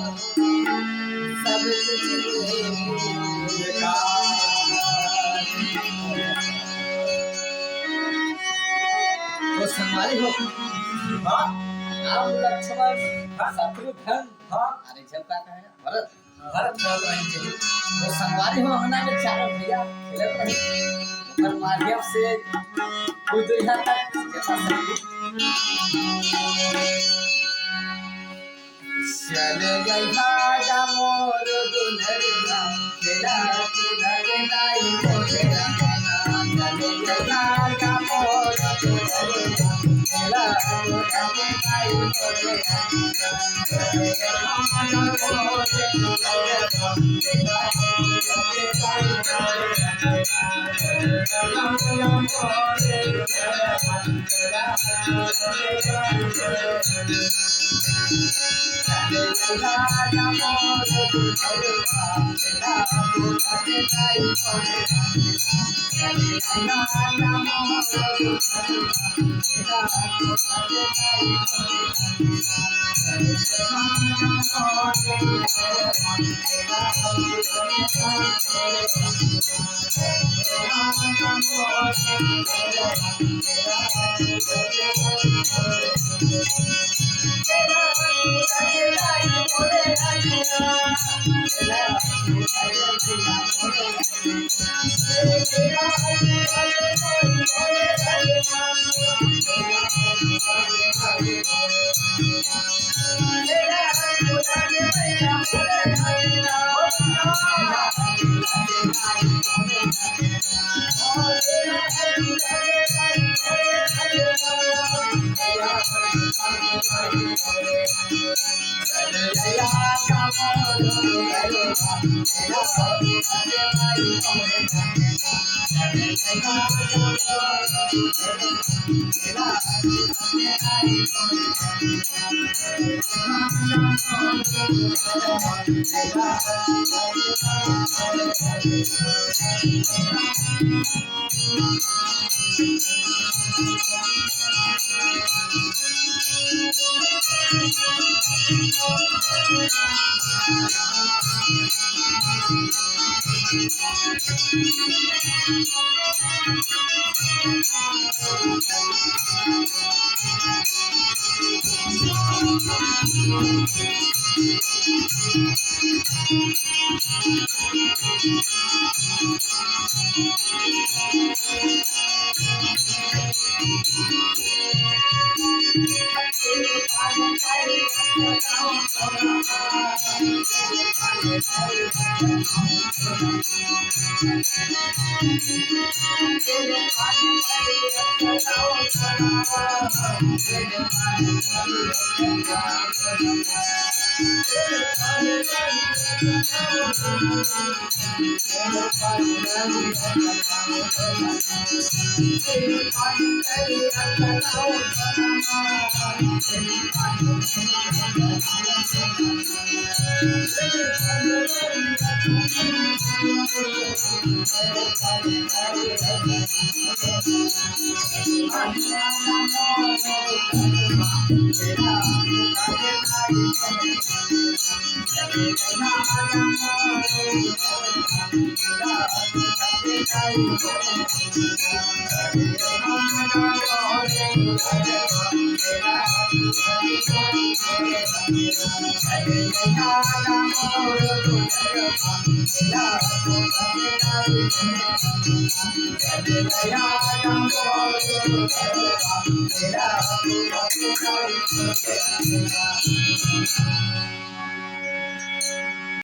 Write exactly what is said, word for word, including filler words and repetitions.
सब कुछ बेकार। तो संगवारी हो, हाँ, राम लक्ष्मण, हाँ, शत्रुघ्न, हाँ, अरे जब का कहे भरत, भरत कहत रहिन जी। तो संगवारी हो, अंगना में चारों भैया खेलत रहिन। ओकर माध्यम से कुल दुनिया तक जेतना संगीत। चल गई भागा मोर दुलरुआ, खेला कूदा के नाई मोरे अंगना। चल गई भागा मोर दुलरुआ, खेला कूदा के नाई मोरे अंगना।